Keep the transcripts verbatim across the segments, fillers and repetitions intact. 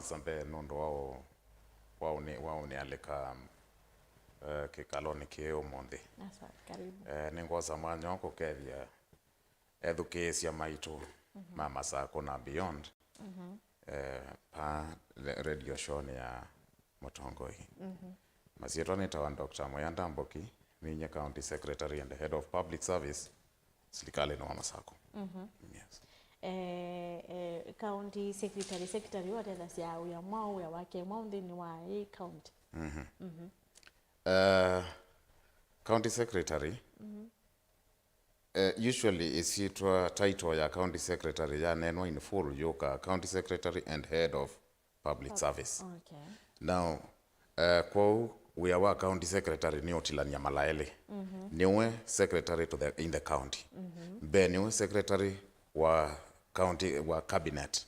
Sambe nũndũ wa ũ-, wa ũnĩ-, wa ũnĩalĩka, eh, kĩkalonĩ kĩĩ ũmũnthĩ. Asa, karibu. Eh, nĩngwosa mwanya ũũ kũkethya ethukĩĩsya maitũ ma Masakũ na beyond, eh, pa re-, radio show-nĩ ya Mũtongoi. Masyĩtwa nĩtawa Doctor Mwĩanda Mboki, ninyie County Secretary and Head of Public Service silikalĩnĩ wa Masakũ. Yes. Eh, eh, County Secretary, Secretary ũtethasya wĩa mwaũ, wĩa wake mwaũ nthĩnĩ wa ĩ county? Eh, County Secretary, eh, usually ĩsyĩtwa, title ya County Secretary yaneenwa in full yũka County Secretary and Head of Public Service. Okay. Now, eh, kwoou wĩa wa County Secretary nĩ ũtilany'a mala elĩ. Nĩwe secretary to the, in the county. Mbee nĩwe secretary wa county, wa cabinet.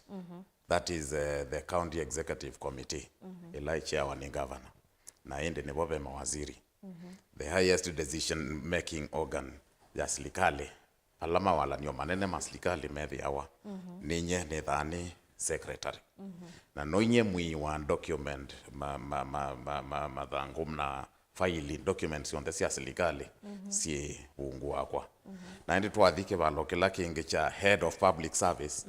That is, eh, the County Executive Committee, ĩla ĩkyawa nĩ governor. Na ĩndĩ nĩvo ve mawaziri. The highest decision making organ ya silikalĩ, ala mawalanio manene ma silikalĩ methĩawa, ninyie nĩthaa nĩ secretary. Na noinyie mwii wa document, ma, ma, ma, ma, ma, mathangũ na faili, documents syonthe sya silikalĩ syĩ vungu wakwa. Na ĩndĩ twathi kĩvalo kĩla kĩngĩ kya Head of Public Service,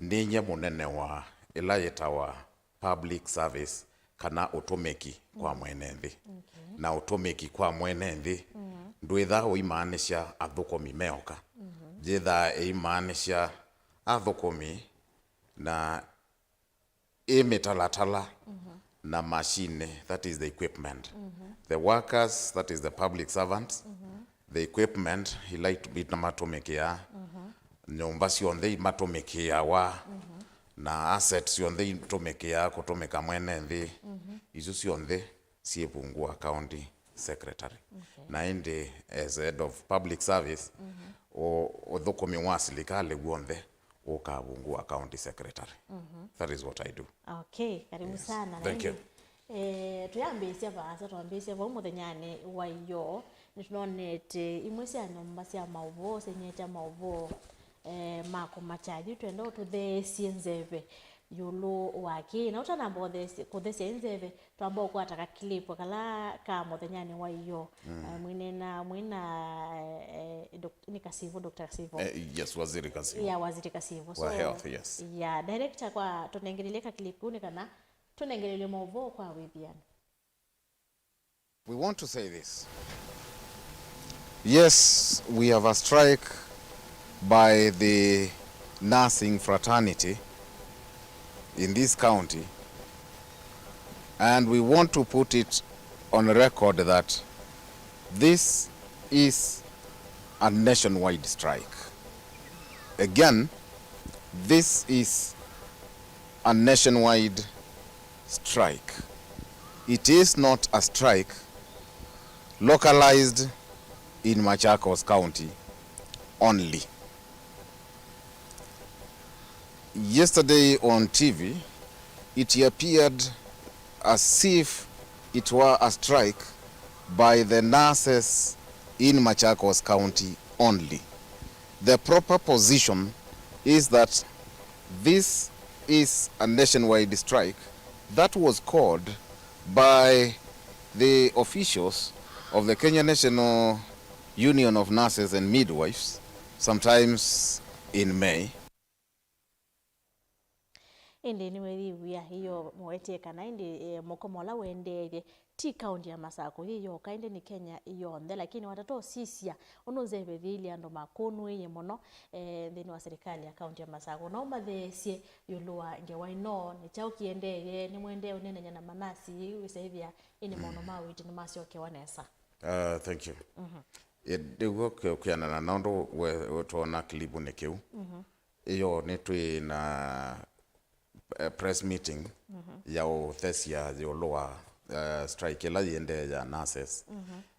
ninyie mũnene wa ĩla yĩtawa public service, kana ũtũmĩki kwa mwene nthĩ. Okay. Na ũtũmĩki kwa mwene nthĩ ndwĩthaa ũimaanisha athũkũmi meoka. Yĩthaa ĩimaanisha athũkũmi na ĩ mĩtalatala na mashine, that is the equipment. The workers, that is the public servants. The equipment ila itu-, ila matũmĩkĩaa, nyũmba syonthe imatũmĩkĩawa, na assets syonthe itũmĩkĩaa kũtũmĩka mwene nthĩ, isu syonthe syĩ vungu wa county secretary. Okay. Na ĩndĩ as head of public service, ũ-, ũthũkũmi wa silikalĩ w'onthe ũkaa vungu wa county secretary. That is what I do. Okay, karibu sana. Na ĩndĩ, eh, tuyambĩĩsya vaasa, twambĩĩsya vau mũthenyanĩ wa ĩyoo, nĩtũnonete imwe sya nyũmba sya maũvoo syenyete maũvoo, eh, ma kũmakya. Yu twenda ũtũtheesye nzeve ĩũlũ wa kĩĩ. Na ũtanamba ũtheesya, kũthesya ĩ nzeve, twamba ũkwata ka clip kala ka mũthenyanĩ wa ĩyoo. Eh, mwĩneena, mwĩna, eh, eh, doc-, nĩ Kasivu, Doctor Kasivu. Eh, yes, Waziri Kasivu. Yeah, Waziri Kasivu. Wa health, yes. Yeah, director, kwa tũnengelelye ka clip kau nĩ kana tũnengelelye maũvoo kwa wĩthĩano. We want to say this. Yes, we have a strike by the nursing fraternity in this county, and we want to put it on record that this is a nationwide strike. Again, this is a nationwide strike. It is not a strike localized in Machakos County only. Yesterday on T V, it appeared as if it were a strike by the nurses in Machakos County only. The proper position is that this is a nationwide strike that was called by the officials of the Kenya National Union of Nurses and Midwives sometimes in May. Ĩndĩ nĩwĩthĩw'a ĩyo mũwetie kana ĩndĩ, eh, mũkomo ũla wendeeie ti kaũnti ya Masakũ yĩ yoka, ĩndĩ nĩ Kenya yonthe. Lakini watata ũsisya ũndũ nzeve yĩilyĩ andũ makũnũĩie mũno, eh, nthĩnĩ wa silikalĩ ya kaũnti ya Masakũ, na ũmatheesye ĩũlũ wa ngewa ĩno, nĩ kyaũ kĩendeeye, nĩmwendee ũneenany'a na manasi, wĩsaĩthĩa ĩndĩ maũndũ ma ũiiti nĩmasyokewa nesa? Uh, thank you. Ĩ, nĩw'o kwĩ-, kwĩanana na ũndũ we-, we-, twoona kilipunĩ kĩu. Ĩyo nĩ twĩ na, eh, press meeting ya ũthesya ĩũlũ wa, eh, strike ĩla yĩendee ya nurses.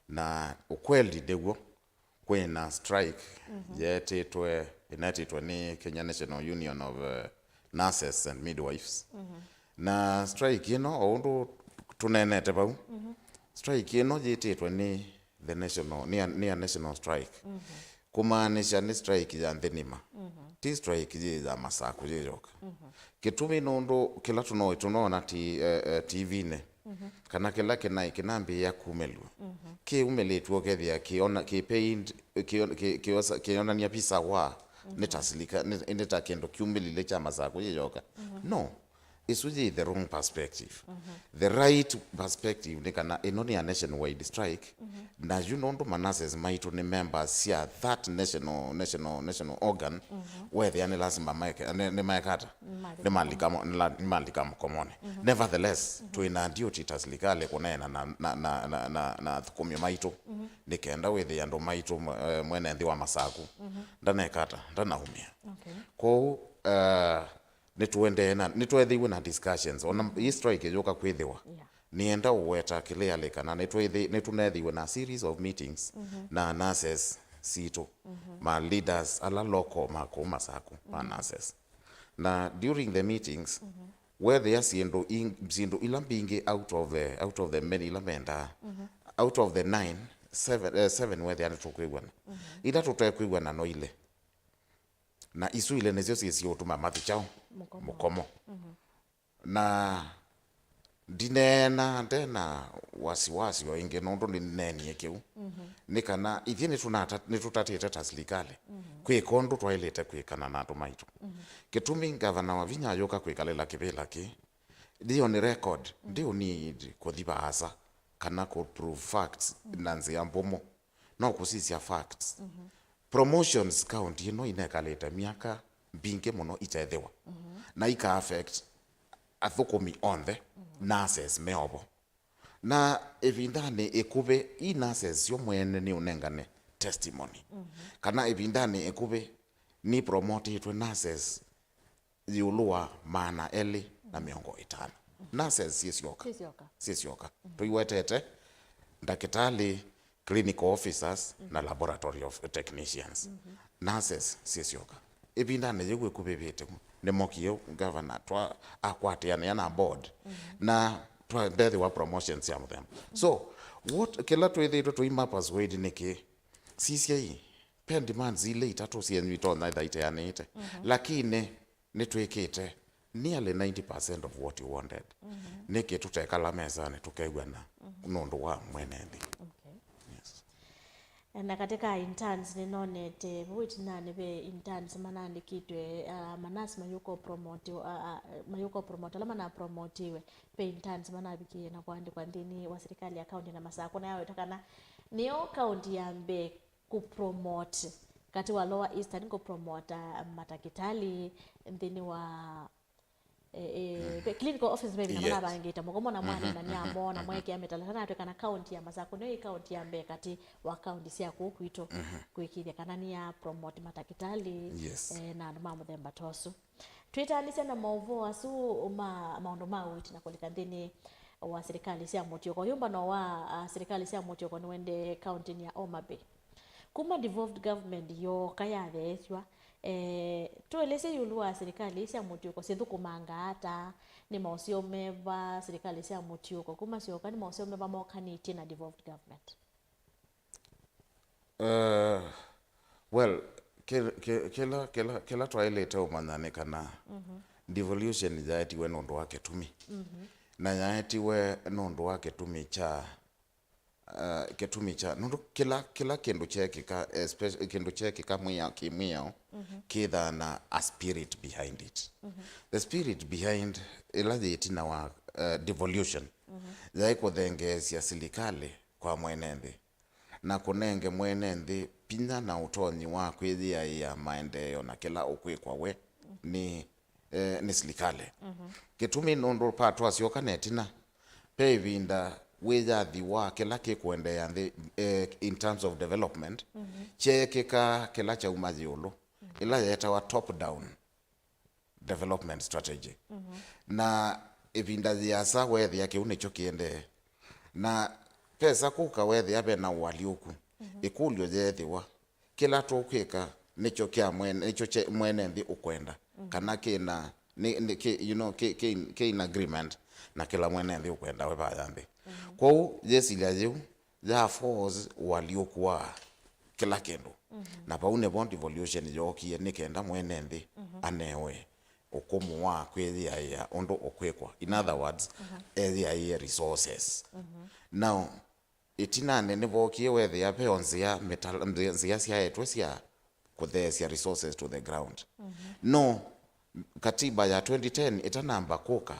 Na ũkweli nĩw'o, kwĩ na strike yeetĩtwe, ĩneetĩtwe nĩ Kenya National Union of, eh, Nurses and Midwives. Na strike ĩno, o ũndũ tũneenete vau, strike ĩno yĩtĩtwe nĩ the national, nĩ a, nĩ a national strike. Kũmaanisha nĩ strike ya nthĩ nima. Ti strike yĩ ya Masakũ yĩ yoka. Kĩtumi nũndũ kĩla tũno-, tũnoona ti, eh, eh, T V-nĩ, kana kĩla kĩnaĩ kĩnambĩĩa kumĩlw'a, kĩumĩlĩtw'e ũkethĩa kĩona-, kĩ paint, kĩon-, kĩ-, kĩosa-, kĩonania visa wa nĩ ta silika-, nĩ, nĩ ta kĩndũ kyumĩlile kya Masakũ yĩ yoka. No, ĩsu yĩ the wrong perspective. The right perspective nĩ kana ĩno nĩ a nationwide strike, na yu nũndũ ma nurses maitũ nĩ members sya that national, national, national organ, wethĩa nĩ lasima maeke, nĩ, nĩ maeka ata? Nĩ malika mo-, nĩ la-, nĩ malika mkomoni. Nevertheless, twĩ na duty ta silikalĩ kũneena na, na, na, na, na, na athũkũmi maitũ, nĩ kenda wĩthĩa andũ maitũ, eh, mwene nthĩ wa Masakũ ndaneka ata? Ndanaumĩa. Okay. Kwoou, eh, nĩtũendee na, nĩtweethĩiwe na discussions. Ona hii strike yũka kwĩthĩwa, nĩenda ũweta clearly kana nĩtweethĩ-, nĩtũneethĩiwe na series of meetings na nurses sitũ, ma leaders ala local ma kũu Masakũ, ma nurses. Na during the meetings, wethĩa syĩndũ ing-, syĩndũ ila mbingĩ out of the, out of the many ila mendaa, out of the nine, seven, eh, seven wethĩa nĩtũkwĩw'ana. Ila tũtekwĩw'ana no ile. Na isu ile nĩsyo syĩsie ũtuma mathi kyaũ? Mũkomo. Mũkomo. Na ndineena nde na wasiwasi o ĩngĩ, nũndũ nĩneenie kĩu. Nĩ kana ithyĩ nĩtũnata-, nĩtũtatĩte ta silikalĩ kwĩka ũndũ twaĩlĩte kwĩkana na andũ maitũ. Kĩtumi ngavana Wavinya ayũka kwĩkalĩla kĩvĩla kĩĩ, ndio nĩ record, ndio need kũthi vaasa kana kũ prove facts na nzĩa mbũmũ. No kũsisya facts. Promotions county ĩno inekalĩte myaka mbingĩ mũno itethĩwa, na ika affect athũkũmi onthe, nurses me ovo. Na ĩvindanĩ ĩkuvĩ, i nurses syo mwene nĩ ũnengane testimony kana ĩvindanĩ ĩkuvĩ nĩ promotĩtwe nurses ĩũlũ wa maana elĩ na mĩongo ĩtano. Nurses syĩsyoka. Syĩsyoka. Syĩsyoka. Tũiwetete ndakĩtalĩ, clinical officers, na laboratory of technicians. Nurses syĩsyoka. Ĩvindanĩ yĩu ĩkuvĩvĩte, nĩmokie ngavana twa akwatĩanĩa na board, na twa ndethĩwa promotions sya mũthemba. So, what, kĩla twĩthĩĩtwe tũima persuade nĩkĩ? Sisyai, pe demands ilĩ itatũ syenyu itonya ĩtha iteanĩĩte. Lakini nĩtwĩkĩte nearly ninety percent of what you wanted. Nĩkĩ tũtekala mesanĩ tũkew'ana nũndũ wa mwene nthĩ? Okay. Yes. Na katika interns nĩnonete vau ĩtinanĩ ve interns manaandĩkĩtwe, ah, manasi mayũka ũpromotiwa, ah, ah, mayũka ũpromota ala manapromotiwe. Ve interns manavikie na kũandĩkwa nthĩnĩ wa sirikali ya kaunti na Masakũ na yawetwa kana nĩyo kaunti ya mbee kũpromote katĩ wa Lower Eastern, kũpromota matakĩtalĩ nthĩnĩ wa, eh, eh, ve clinical office, ve ĩvinda manavangĩte mũgomo na mwanenania mo na mweekĩa mĩtalatala, na atwĩka na kaunti ya Masakũ nĩyo ĩ kaunti ya mbee katĩ wa kaunti sya kũu kwitũ kwĩkĩĩthya kana nĩ ya promote matakĩtalĩ, eh, na andũ ma mũthemba ta ũsu. Twĩtaanĩsya na maũvoo asu ma maũndũ ma ũiiti na kũlika nthĩnĩ wa silikalĩ sya mũtiũko. Ũyũmbano wa, ah, silikalĩ sya mũtiũko nĩwendee kauntinĩ ya Homa Bay. Kuma devolved government yooka yatheesw'a, eh, tũelesye ĩũlũ wa silikalĩ ii sya mũtiũko syĩthũkũmangaa ata? Nĩ maũseo meva silikalĩ sya mũtiũko kuma syoka, nĩ maũseo meva mokanĩtye na devolved government? Uh, well, kĩ-, kĩ-, kĩla, kĩla, kĩla twaĩlĩte ũmanya nĩ kana devolution yaetiwe nũndũ wa kĩtumi. Na yaetiwe nũndũ wa kĩtumi kya, uh, kĩtumi kya, nũndũ kĩla, kĩla kĩndũ kyekĩka, especially kĩndũ kyekĩka mwĩa-, kĩmwĩao, kĩthaa na a spirit behind it. The spirit behind ĩla yĩ ĩtina wa, uh, devolution yaĩ kũthengeesya silikalĩ kwa mwene nthĩ, na kũnenge mwene nthĩ vinya na ũtonyi wa kwĩyĩaĩa maendeeo na kĩla ũkwĩkwa we nĩ, eh, nĩ silikalĩ. Kĩtumi nũndũ pa twasyoka na ĩtina, ve ĩvinda wĩyathi wa kĩla kĩkũendeea nthĩ, eh, in terms of development, kyeekĩka kĩla kyauma ĩũlũ, ĩla yeetawa top down development strategy. Na ĩvinda yĩasa weethĩa kĩu nĩkyo kĩendee. Na pesa kũka weethĩa ve na ũalyũku, ĩkũlyo yeethĩwa, kĩla tũkwĩka nĩkyo kya mwene, nĩkyo kye-, mwene nthĩ ũkwenda, kana kĩna, nĩ, nĩ, kĩ, you know, kĩ, kĩ, kĩ in agreement na kĩla mwene nthĩ ũkwenda we vaya nthĩ. Kwoou yĩsilya yĩu ya force ũalyũku wa kĩla kĩndũ. Na vau nĩvo devolution yookie nĩ kenda mwene nthĩ anewe ũkũmũ wa kwĩyĩaĩa ũndũ ũkwĩkwa. In other words, eyĩaĩe resources. Now, ĩtinanĩ nĩvookie wethĩa veo nzĩa mĩtala-, nzĩa, nzĩa syaetwe sya kũtheesya resources to the ground. No katiba ya twenty ten ĩtanamba kũka,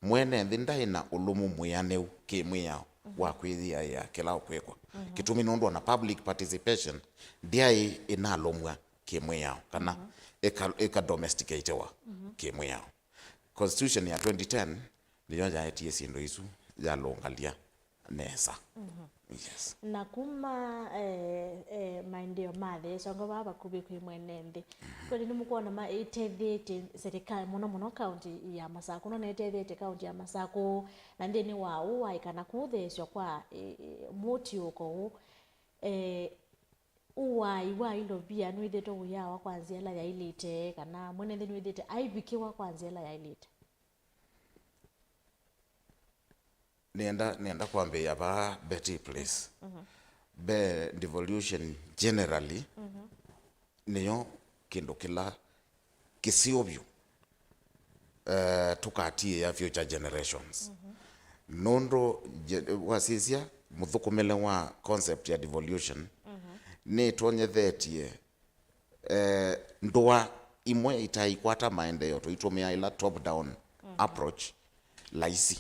mwene nthĩ ndaĩ na ũlũmu mwĩanĩu kĩ-mwĩao wa kwĩyĩaĩa kĩla ũkwĩkwa. Kĩtumi nũndũ ona public participation ndyaĩ ĩnalũmw'a kĩ-mwĩao kana ĩka, ĩka domesticatewa kĩ-mwĩao. Constitution ya twenty ten nĩyo yaetie syĩndũ isu yalũngalia nesa. Yes. Na kuma, eh, eh, maendeeo matheesya ngo vaa vakuvĩ kwĩ mwene nthĩ, kweli nĩmũkwona ma ĩtetheetye serikali mũno mũno kaunti ya Masakũ, no nĩtetheetye kaunti ya Masakũ, na nthĩnĩ wa ũu waĩ kana kũtheesya kwa, eh, eh, mũtiũko ũũ, eh, ũwai wa ilovia nĩwĩthĩtwe ũyawa kwa nzĩa ĩla yaĩlĩte, kana mwene nthĩ nĩwĩthĩte aivikĩwa kwa nzĩa ĩla yaĩlĩte? Nĩenda, nĩenda kwambĩĩa vaa, Betty, please. Be devolution generally nĩyo kĩndũ kĩla kĩseo vyũ, eh, tũkatiĩa future generations. Nũndũ je-, wasisya mũthũkũmĩle wa concept ya devolution nĩtwonyethetye eh, ndũa imwe itaikwata maendeeo tũitũmĩa ĩla top down approach laisi.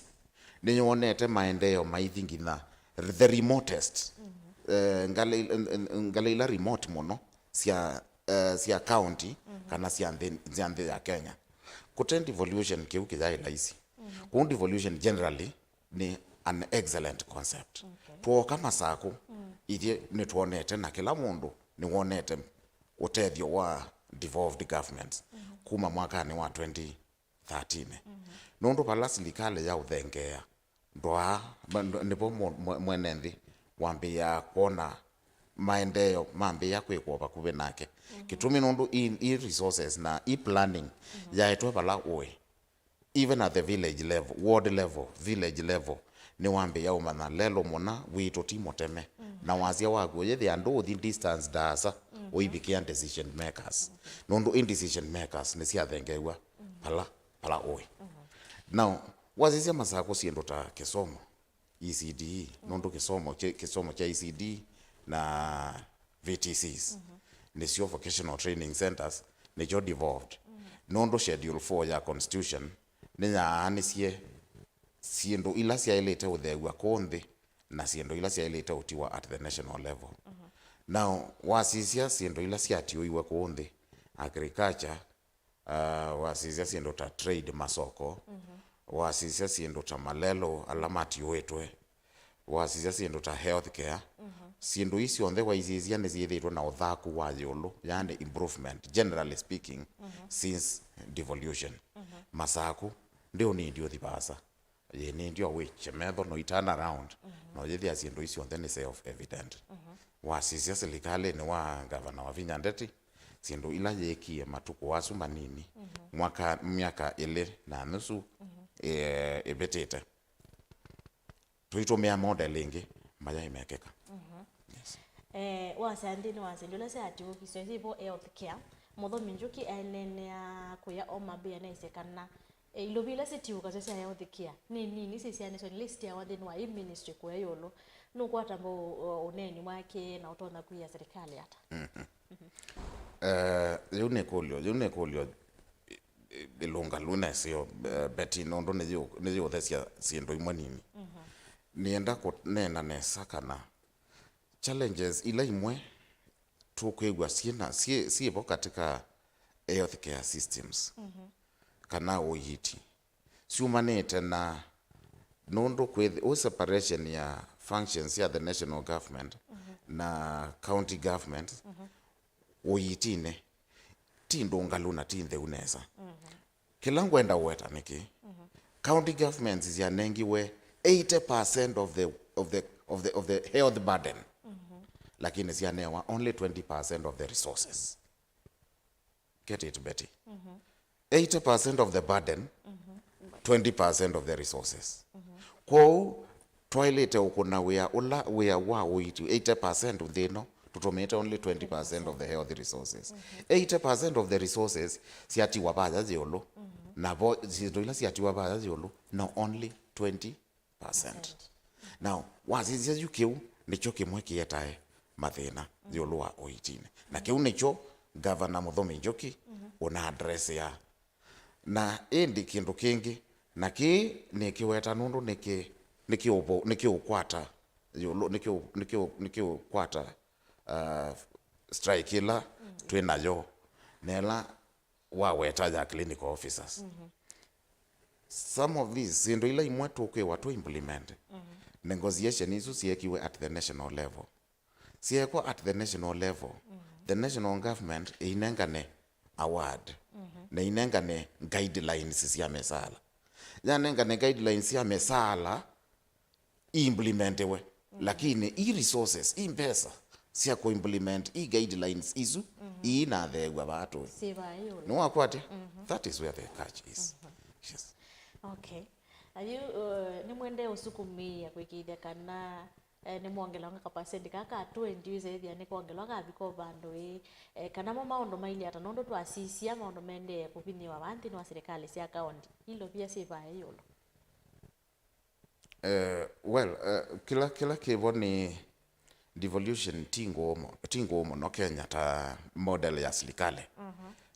Nĩyonete maendeeo maithi nginya the remotest, eh, ngalĩ, ngalĩ ila remote mũno sya, eh, sya county kana sya nthĩ, sya nthĩ ya Kenya. Kũte devolution kĩu kĩyaĩ laisi. Kũu devolution generally nĩ an excellent concept. Okay. Twooka Masakũ, ithyĩ nĩtwonete na kĩla mũndũ nĩwonete ũtethyo wa devolved governments kuma mwakanĩ wa twenty thirteen. Nũndũ vala silikalĩ yaũthengeea ndwaa, ma-, nd-, nĩvo mwe-, mwe-, mwene nthĩ wambĩĩaa kwona maendeeo mambĩĩa kwĩkwa vakuvĩ nake. Kĩtumi nũndũ i, i resources na i planning yaetwe vala ũĩ. Even at the village level, ward level, village level, nĩwambĩĩa ũmanya lelũ mũna witũ ti mũteme. Na wasya waku ũyĩthĩa ndũũthi distance ndaasa ũivikĩa decision makers. Nũndũ i decision makers nĩsyathengeew'a pala, pala ũĩ. Now, wasisya Masakũ syĩndũ ta kĩsomo, E C D E, nũndũ kĩsomo kĩ-, kĩsomo kya E C D E na V T Cs, nĩsyo vocational training centers, nĩkyo devolved. Nũndũ Schedule four ya Constitution nĩyaanĩsye syĩndũ ila syaĩlĩte ũtheew'a kũũ nthĩ na syĩndũ ila syaĩlĩte ũtiwa at the national level. Now, wasisya syĩndũ ila syatiũiwe kũũ nthĩ, agriculture, ah, wasisya syĩndũ ta trade, masoko, wasisya syĩndũ ta malelũ ala matiũĩtwe, wasisya syĩndũ ta health care, syĩndũ ii syonthe waisisya nĩsyĩthĩtwe na ũthaku wa ĩũlũ, yani improvement, generally speaking, since devolution. Masakũ, ndĩũnindi ũthi vaasa. Yĩ nĩ ndio wĩkye metho no i turn around, no yĩthĩa syĩndũ isu syonthe nĩ self evident. Wasisya silikalĩnĩ wa Ngavana Wavinya Ndeti, syĩndũ ila yĩkie matukũ asu manini, mwaka, myaka ĩlĩ na nusu, eh, ĩvĩtĩte, tũitũmĩa model ĩngĩ, mayaĩ mekĩka. Yes. Eh, wasya nthĩnĩ wa syĩndũ ila syatiũkisye, syĩvo health care, mũthomi Njuki eneenea kũya Homa Bay aneesĩ kana, eh, ilovi ila sitiũkasya sya health care nĩ nini, syĩsyaanĩsw'a nĩ ila sitiawa nthĩnĩ wa ĩ ministry kũya ĩũlũ. Nũkwata mbau, uh, ũneeni wake na ũtonya kwia serikali ata? Eh, yĩu nĩ ĩkũlyo, yĩu nĩ ĩkũlyo ĩ-, ĩ-, ĩlũngalu na ĩseo, eh, Betty, nũndũ nĩyĩũ-, nĩyĩũthesya syĩndũ imwe nini. Nĩenda kũneena nesa kana challenges ila imwe tũkwĩw'a syĩna, syĩ, syĩvo katika health care systems, kana ũiiti, syumanĩte na nũndũ kwĩthi-, ũ separation ya functions ya the national government na county government, ũiitinĩ, ti ndũngalu na ti ntheu nesa. Kĩla ngwenda ũweta nĩ kĩĩ, county governments syanengiwe eighty percent of the, of the, of the, of the health burden, lakini syanewa only twenty percent of the resources. Get it, Betty? Eighty percent of the burden, twenty percent of the resources. Kwoou, twaĩlĩte ũkũna wĩa ũla, wĩa wa ũiiti eighty percent nthĩ ĩno, tũtũmĩĩte only twenty percent of the health resources. Eighty percent of the resources syatiwa vaya ĩũlũ. Navo syĩndũ ila syatiwa vaya ĩũlũ, no only twenty percent. Now, wasisya yu kĩu nĩkyo kĩmwe kĩetae mathĩna ĩũlũ wa ũitinĩ. Na kĩu nĩkyo Governor Mũthũmi Njuki ũna address ya. Na ĩndĩ kĩndũ kĩngĩ, na kĩĩ nĩkĩweta nũndũ nĩkĩ-, nĩkĩũvo-, nĩkĩũkwata ĩũlũ, nĩkĩũ-, nĩkĩũ-, nĩkĩũkwata, uh, strike ĩla twĩ nayo, na ĩla waweta ya clinical officers. Some of these, syĩndũ ila imwe tũkwĩwa tũ implement, negotiation isu syeekiwe at the national level. Syeekwa at the national level, the national government ĩinengane award, na ĩinengane guidelines sya mesala. Yanengane guidelines sya mesala, iimplementiwe, lakini i resources, i mbesa sya kũimplement i guidelines isu iinatheew'a vaa tũĩ. Nĩwakwatya? That is where the catch is. Yes. Okay. Na yu, uh, nĩmwendee ũsukumĩĩa kwĩkĩĩthya kana, eh, nĩmwongelaw'a kapasenti kaa ka twenty wĩsa ĩthĩa nĩkwongelwa kavika o vandũ ĩĩ, eh, kana mo maũndũ mailyĩ ata, nũndũ twasisya maũndũ maendee kũvinyĩĩwa vaa nthĩnĩ wa silikalĩ sya kaũnti, ilovia syĩ vaa ĩũlũ? Eh, well, eh, kĩla, kĩla kĩvo nĩ devolution ti ngũũ mũ-, ti ngũũ mũno Kenya ta model ya silikalĩ.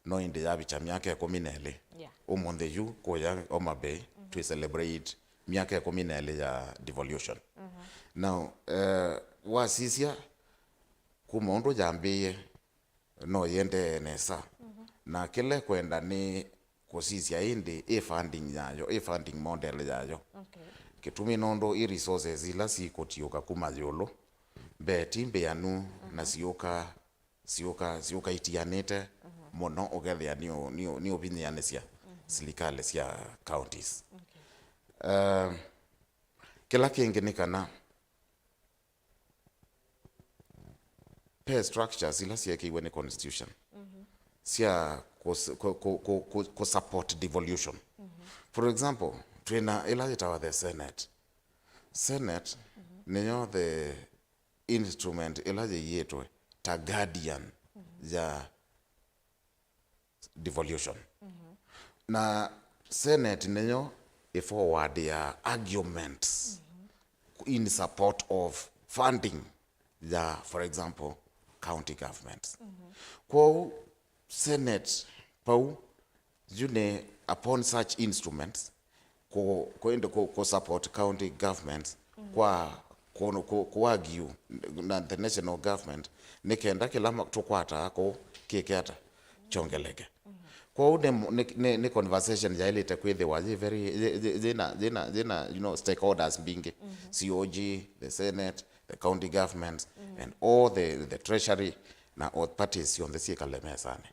No ĩndĩ yavikya myaka ĩkũmi na ĩlĩ. Yeah. Ũmũnthĩ yu kũya Homa Bay, twĩ celebrate myaka ĩkũmi na ĩlĩ ya devolution. Now, eh, wasisya kuma ũndũ yambĩĩe, no yĩendee nesa. Na kĩla ĩkwenda nĩ kũsisya ĩndĩ ĩ funding yayo, ĩ funding model yayo. Okay. Kĩtumi nũndũ i resources ila sikũtiũka kuma ĩũlũ, mbee ti mbĩanu na siũka, siũka, siũka itianĩte mũno, ũkethĩa nĩ ũ-, nĩ ũ-, nĩ ũvinyĩanĩsya silikalĩ sya counties. Okay. Um, kĩla kĩngĩ nĩ kana pay structures ila syeekĩiwe nĩ constitution sya kũ-, kũ-, kũ-, kũ-, kũ-, kũ support devolution. For example, twĩna ĩla yĩtawa the Senate. Senate nĩyo the instrument ĩla yĩyĩtwe ta guardian ya devolution. Na Senate nĩyo ĩ forward ya arguments in support of funding ya, for example, county governments. Kwoou Senate pau yu nĩ upon such instruments kũ, kũ, ĩndĩ kũ, kũ support county governments kwa kũ, kũ, kũ argue na the national government nĩ kenda kĩla ma-, tũkwataa kũu kĩke ata kyongeleke. Kwoou nĩ, nĩ, nĩ, nĩ conversation yaĩlĩte kwĩthĩwa yĩ very, yĩ, yĩ, yĩna, yĩna, yĩna, you know, stakeholders mbingĩ, C O G, the Senate, the county governments, and all the, the treasury na all parties syonthe syĩkale mesanĩ.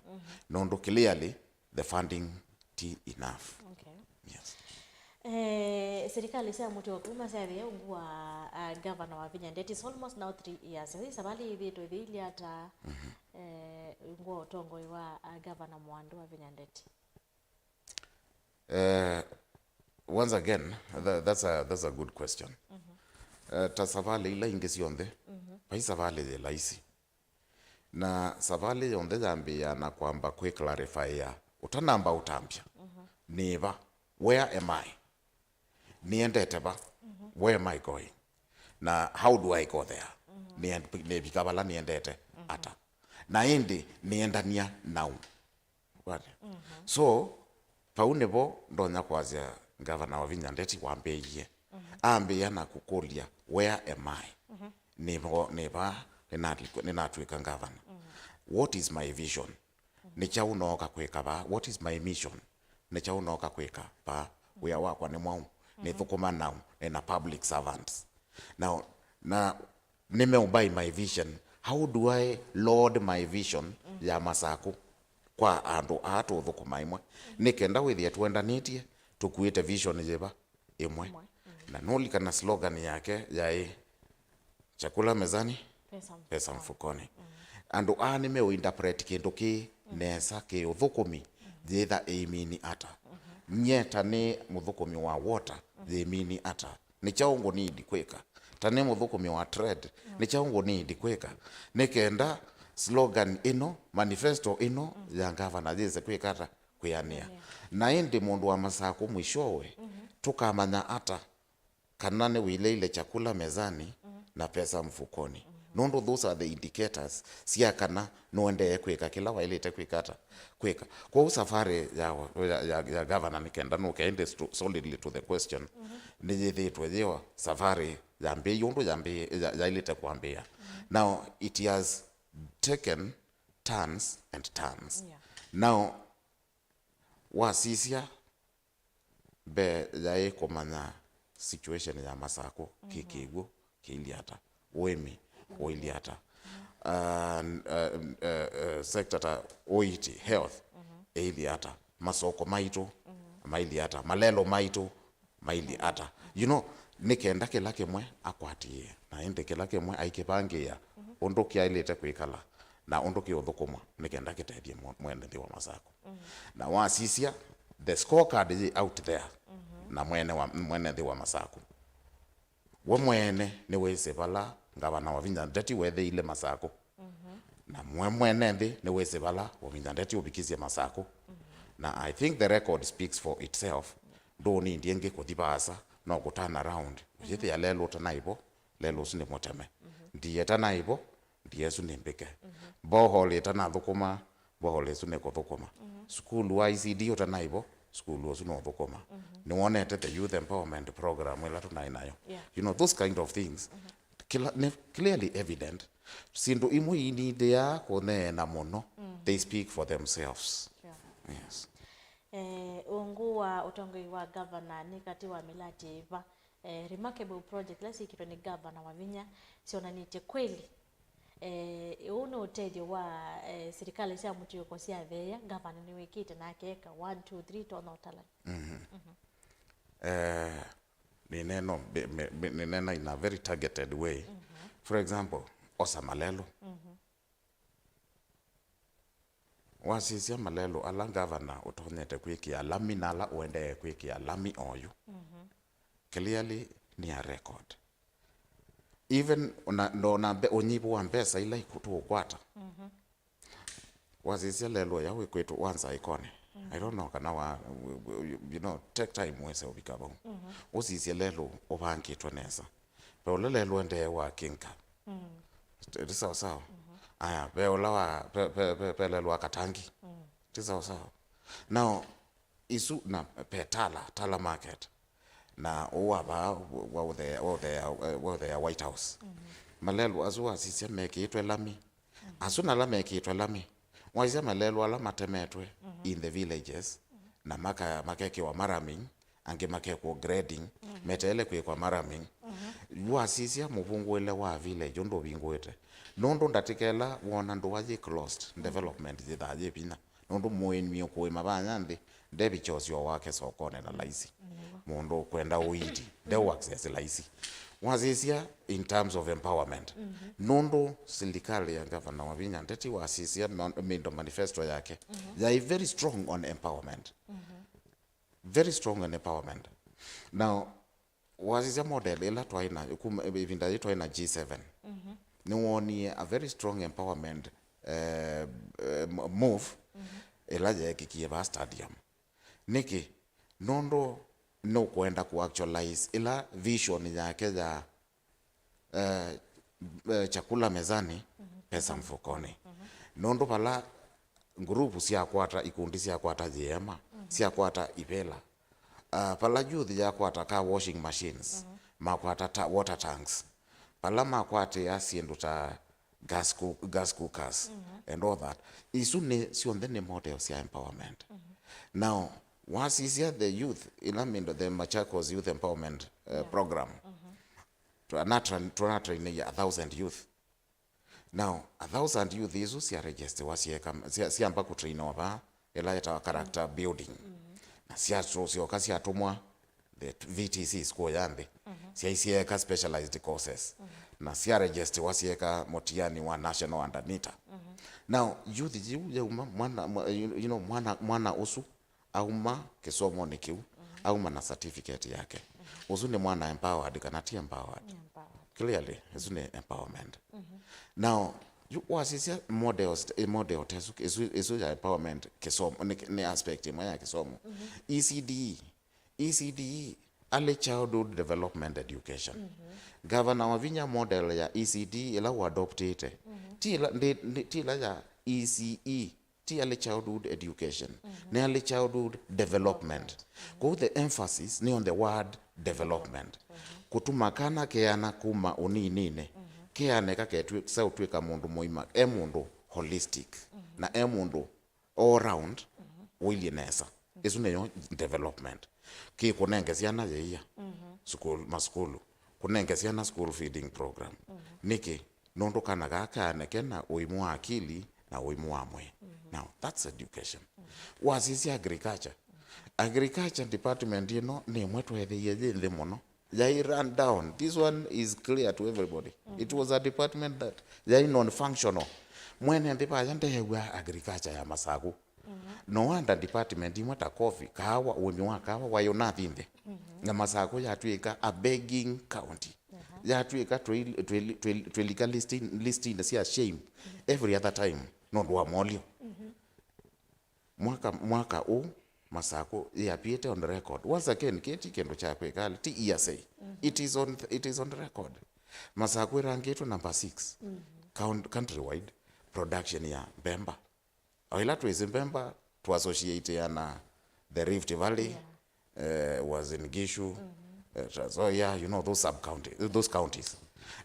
Nũndũ clearly the funding ti enough. Okay. Yes. Eh, serikali sya mũtĩ wa kuma syathĩa ungu wa, uh, governor Wavinya Ndeti, it's almost now three years. Ĩĩ savalĩ ĩthĩĩtwe ĩthĩilye ata, eh, ungu wa ũtongoi wa, uh, governor Mwandũ Wavinya Ndeti? Eh, once again, tha-, that's a, that's a good question. Eh, ta savalĩ ila ingĩ syonthe, vai savalĩ yĩ laisi. Na savalĩ yonthe yambĩĩa na kwamba kwĩ clarifya, ũtanamba ũtambya, nĩ va, where am I? Nĩendete va? Where am I going? Na how do I go there? Nĩen-, nĩvika vala nĩendete ata? Na ĩndĩ nĩendania naũ? Wale. So, vau nĩvo ndonya kwasya Ngavana Wavinya Ndeti wambĩĩie. Ambĩĩa na kũkũlya, "Where am I?" Nĩvo, nĩ va nĩnatw'ĩka ngavana? What is my vision? Nĩ kyaũ nooka kwĩka vaa? What is my mission? Nĩ kyaũ nooka kwĩka vaa? Wĩa wakwa nĩ mwaũ? Nĩthũkũma naũ? Nĩna public servants. Now, na nĩmeũmbai my vision. How do I lord my vision ya Masakũ kwa andũ aa tũũthũkũma ĩmwe? Nĩ kenda wĩthĩe tũendanĩtye, tũkuĩte vision yĩva? Ĩmwe. Na nũlikana slogan yake yaĩ, "Chakula mezani, pesa mfukoni." Andũ aa nĩmeũinterpret kĩndũ kĩĩ nesa kĩ ũthũkũmi, yĩtha ĩimini ata? Nyie ta nĩ mũthũkũmi wa water, yĩimini ata? Nĩ kyaũ ngũnidi kwĩka? Ta nĩ mũthũkũmi wa trade, nĩ kyaũ ngũ need kwĩka nĩ kenda slogan ĩno, manifesto ĩno ya ngavana yĩse kwĩka ata? Kwĩanĩa. Na ĩndĩ mũndũ wa Masakũ mwishowe tũkamanya ata kana nĩwĩleile chakula mezani na pesa mfukoni? Nũndũ those are the indicators sya kana nũendee kwĩka kĩla waĩlĩte kwĩka ata? Kwĩka. Kwoou safari ya, ya, ya, ya governor, nĩ kenda nũke ĩndĩ sto-, solidly to the question, nĩyĩthĩĩtwe yĩo safari yambĩĩe ũndũ yambĩĩe, ya, yaĩlĩte kwambĩĩa. Now it has taken turns and turns. Yeah. Now wasisya mbee yaĩ kũmanya situation ya Masakũ, kĩ kĩw'ũ kĩilyĩ ata, ũĩmi ũilyĩ ata, uh, uh, uh, uh, sector ta ũiiti, health, ĩilyĩ ata, masoko maitũ mailyĩ ata, malelũ maitũ mailyĩ ata, you know, nĩ kenda kĩla kĩmwe akwatĩĩe, na ĩndĩ kĩla kĩmwe aikĩvangĩĩa ũndũ kyaĩlĩte kwĩkala na ũndũ kĩũthũkũmwa nĩ kenda kĩtethye mwe-, mwene nthĩ wa Masakũ. Na wasisya, the scorecard yĩ out there na mwene wa, mwene nthĩ wa Masakũ. We mwene nĩwĩsĩ vala ngavana Wavinya Ndeti wetheile Masakũ. Na mwe mwene nthĩ nĩwĩsĩ vala Wavinya Ndeti ũvikisye Masakũ. Na I think the record speaks for itself. Ndũnindi ĩngĩ kũthi vaasa, no kũ turn around. Ũyĩthĩa lelũ ũtanaĩ vo, lelũ ũsu nĩ mũteme. Ndiĩ ĩtanaĩ vo, ndiĩ ĩsu nĩ mbĩke. Borehole ĩtanathũkũma, borehole ĩsu nĩ kũthũkũma. Sukulu wa E C D ũtanaĩ vo, sukulu ũsu nũũthũkũma. Nĩwonete the youth empowerment program ĩla tũnaĩ nayo? Yeah. You know, those kind of things. Kĩla, nĩ clearly evident. Syĩndũ imwe inindĩaa kũneena mũno, they speak for themselves. Sure. Yes. Eh, ungu wa ũtongoi wa governor nĩ katĩ wa mĩlatĩ ĩva, eh, remarkable project ila syĩkĩtwe nĩ governor Wavinya syonanĩtye kweli, eh, ũũ nĩ ũtethyo wa, eh, silikalĩ sya mũtiũko sya theea, governor nĩwĩkĩte na akeeka one, two, three, tonya ũtala. Eh, nĩneena, be-, me-, be-, nĩneena in a very targeted way. For example, osa malelũ. Wasisya malelũ ala ngavana ũtonyete kwĩkĩa lami na ala ũendee kwĩkĩa lami oyu, clearly nĩ a record. Even ona, ndona mbe-, ũnyivu wa mbesa ila iku-, tũũkwata. Wasisya lelũ ũya wĩkwĩtwa wa Nzaĩkonĩ. I don't know kana wa, you, you know, take time wĩse ũvika vau. Ũsisye lelũ ũvangĩtwe nesa. Ve ũla lelũ ũendee wa Kinka. Ti sawa sawa. Aya, ve ũla wa, ve, ve, ve, ve lelũ wa Katangi. Ti sawa sawa. Now, isu na ve Tala, Tala Market. Na ũũ wa vaa wa ũthea, wa ũthea, wa ũthea White House. Malelũ asu wasisya mekĩĩtwe lami. Asu nala mekĩĩtwe lami. Wasisya malelũ ala matemetwe in the villages, na maka-, makekĩwa maraming, angĩ makekwo grading, meteele kwĩkwa maraming. Wasisya mũvungũĩle wa village ũndũ ũvingũĩte. Nũndũ ndatĩka ĩla wona ndũa yĩ closed, development yĩthaa yĩ vinya. Nũndũ mũĩmi ũkũĩma vaya nthĩ, ndevikya ũseo wake sokonĩ na laisi. Mũndũ ũkwenda ũiiti, ndeu access laisi. Wasisya in terms of empowerment. Nũndũ silikalĩ ya Governor Wavinya Ndeti wasisya ma-, mindo manifesto yake, yaĩ very strong on empowerment. Very strong on empowerment. Now, wasisya model ĩla twaĩ na, kuma ĩvinda yĩ twaĩ na G seven, nĩwonie a very strong empowerment, eh, eh, mo-, move ĩla yeekikie vaa stadium. Nĩkĩ? Nũndũ nũkwenda kũ actualize ĩla vision yake ya eh, eh, chakula mezani, pesa mfukoni. Nũndũ vala nguruvu syakwata, ikundi syakwata yĩema, syakwata ivela. Ah, vala youth yakwata car washing machines, makwata ta water tanks. Vala makwatĩa syĩndũ ta gas coo-, gas cookers and all that. Isu nĩ, syonthe nĩ model sya empowerment. Now, wasisya the youth, ila mindo, the Machakos Youth Empowerment, eh, program, tũnatra-, tũnatrainĩie a thousand youth. Now, a thousand youth isu sya registiwa syeka, sya-, syamba kũtrainwa vaa, ĩla yetawa character building. Na sya-, syoka syatũmwa the V T Cs kũya nthĩ. Syaisye eka specialized courses. Na sya registiwa syeka mũtiani wa national under NITA. Now, youth yu yauma, mwana, mwa-, you, you know, mwana, mwana ũsu auma kĩsomonĩ kĩu, auma na certificate yake. Ũsu nĩ mwana empowered kana ti empowered? Nĩ empowered. Clearly, ĩsu nĩ empowerment. Now, yu wasisya models, eh, model ta ĩsu, ĩsu, ĩsu ya empowerment kĩsomo, nĩ, nĩ aspect ĩmwe ya kĩsomo. E C D E, E C D E, early childhood development education. Gavana Wavinya model ya E C D E ĩla ũadoptĩte, ti ĩla, ndi, ndi, ti ĩla ya E C E, ti early childhood education, nĩ early childhood development. Kwoou the emphasis nĩ on the word development. Kũtuma kana keana kuma ũnininĩ, keane kaketwĩ-, kaũtw'ĩka mũndũ mũima, e mũndũ holistic, na e mũndũ all round, ũilyĩ nesa. Ĩsu nĩyo development. Kĩ kũnenge syana yĩia, sukulu, masukulu, kũnenge syana school feeding program. Nĩkĩ? Nũndũ kana kaa kaane kena ũimũ wa akili na ũimũ wa mwĩĩ. Now, that's education. Wasisya agriculture. Agriculture department ĩno nĩ ĩmwe tweethĩie yĩ nthĩ mũno. Yai run down. This one is clear to everybody. It was a department that yai non-functional. Mwene nthĩ vaya ndeew'a agriculture ya Masaku. No wonder department imwe ta coffee, kaawa, ũĩmi wa kaawa, waĩ ũnathi nthĩ. Na Masaku yatw'ĩka a begging county. Yatw'ĩka twĩ, twĩ, twĩ, twĩlika listing, listing sya shame every other time nũndũ wa molyo. Mwaka, mwaka ũũ, Masaku yĩapĩĩte on record. Once again, kĩĩ ti kĩndũ kya kwĩkala, ti hearsay. It is on, it is on record. Masaku ĩrangĩtwe number six count-, countrywide production ya mbemba. O ĩla twĩsĩ mbemba, tũ associate na the Rift Valley, eh, Uasin Gishu, eh, Trans Nzoia, you know, those sub county, those counties.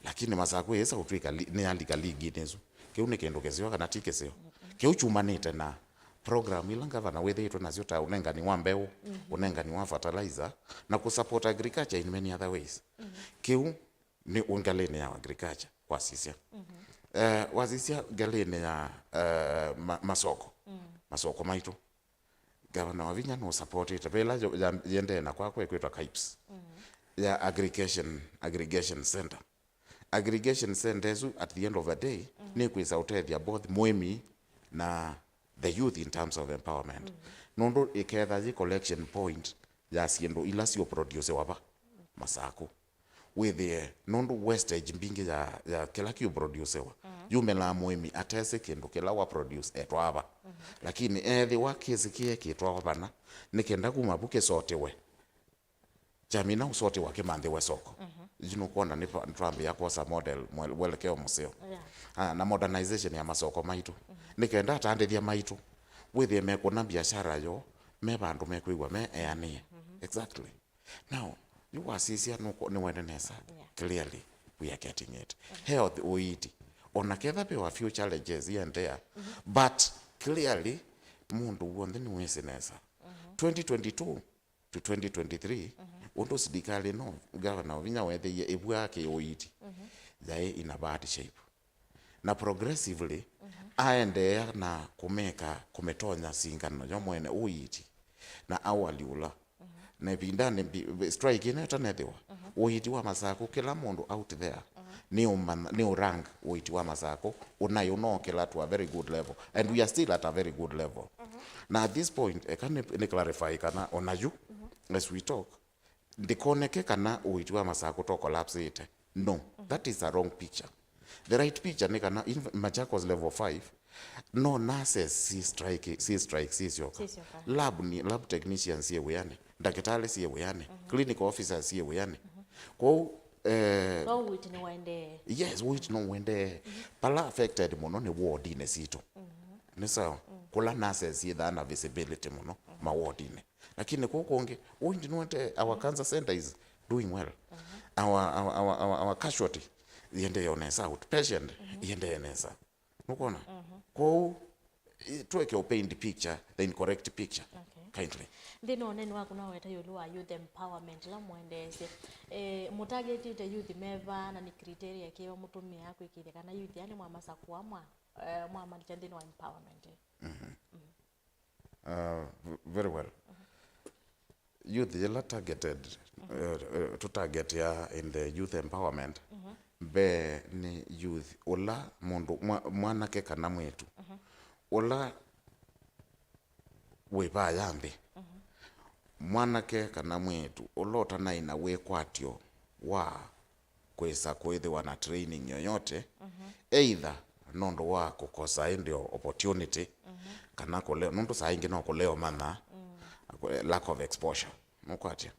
Lakini Masaku ĩsa ũtw'ĩka li-, nĩ yalika ligi-inĩ ĩsu. Kĩu nĩ kĩndũ kĩseo kana ti kĩseo? Kĩu kyumanĩte na program ila ngavana wĩthĩĩtwe nasyo, ta ũnengani wa mbeũ, ũnengani wa fertilizer, na kũ support agriculture in many other ways. Kĩu nĩ ngalĩnĩ ya agriculture, wasisya. Eh, wasisya ngalĩnĩ ya, eh, ma-, masoko, masoko maitũ. Gavana Wavinya nũsapotĩte. Ve ĩla yo-, ya-, yendee na kwakwa ĩkwĩtwa KAIPS, ya aggregation, aggregation center. Aggregation center ĩsu, at the end of the day, nĩkwĩsa ũtethya both mũĩmi na the youth in terms of empowerment. Nũndũ ĩketha yĩ collection point ya syĩndũ ila siũproducewa va Masaku. Wĩthĩe, nũndũ wastage mbingĩ ya, ya kĩla kĩũproducewa yumĩlaa mũĩmi atesĩ kĩndũ kĩla wa produce etwaa va. Lakini ethĩwa kĩsĩ kĩekĩtwa vana, nĩ kenda kuma vu kĩsotiwe, kyamina ũsotiwa kĩmanthĩwe soko. Yu nũkwona nĩ twa-, nĩtwambĩĩa kwosa model mwe-, mwelekeo mũseo. Ah, na modernization ya masoko maitũ. Nĩ kenda atandĩthya maitũ wĩthĩe mekũna biashara yoo me vandũ mekwĩw'a me eanĩe. Exactly. Now, yu wasisya nũkũ-, nĩwene nesa, clearly, we are getting it. Health, ũiiti. Ona ketha ve a few challenges iendeea, but clearly, mũndũ w'onthe nĩwĩsĩ nesa. Twenty twenty-two to twenty twenty-three, ũndũ silikalĩ ĩno, Gavana Wavinya weethĩie ĩvw'aa kĩ ũiiti, yaĩ in a bad shape. Na progressively, aendeea na kũmeka kũmĩtonya singano yo mwene ũiiti na awali ũla. Na ĩvindanĩ mbi-, strike ĩno ĩtanethĩwa, ũiiti wa Masaku, kĩla mũndũ out there nĩ ũmanya, nĩ ũrank ũiiti wa Masaku, ũnaĩ ũnokĩla to a very good level. And we are still at a very good level. Na at this point, eka nĩ, nĩ clarify kana ona yu, as we talk, ndĩkoneke kana ũiiti wa Masaku to collapseĩte. No, that is a wrong picture. The right picture nĩ kana in Machakos level five, no nurses si strike, si strike, si syoka. Si syoka. Lab ni, lab technicians siĩ wĩanĩ, ndakĩtalĩ siĩ wĩanĩ, clinical officers siĩ wĩanĩ. Kwoou, eh, so ũiiti nĩwaendee? Yes, ũiiti no ũendee. Pala affected mũno nĩ wardinĩ sitũ. Nĩ sawa? Kũla nurses syĩthaa na visibility mũno mawardinĩ. Lakini kũu kũngĩ, ũiiti nĩwete, our cancer center is doing well. Our, our, our, our, our casualty iendee o nesa, outpatient iendee nesa. Nũkwona? Kwoou, i-, tueke ũpaint picture, the incorrect picture. Okay. Kindly. Nthĩnĩ wa ũneni waku no weta ĩũlũ wa youth empowerment ĩla mũendeesye. Eh, mũtargetĩte youth meva na nĩ criteria kĩva mũtũmĩaa kwĩkĩĩthya kana youth aa nĩmwamasakũa mwa, eh, mwamalikya nthĩnĩ wa empowerment? Uh, v-, very well. Youth yĩla targeted, uh, uh, tũtargetia in the youth empowerment, mbee nĩ youth ũla mũndũ, mwa-, mwanake kana mwĩĩtu, ũla wĩ vaya nthĩ. Mwanake kana mwĩĩtu ũla ũtanaĩ na wĩkwatyo wa kwĩsa kwĩthĩwa na training yoyote, either nũndũ wa kũkosa ĩndĩ o opportunity, kana kũle-, nũndũ saa ingĩ no kũlea ũmanya, lack of exposure, nũkwatya?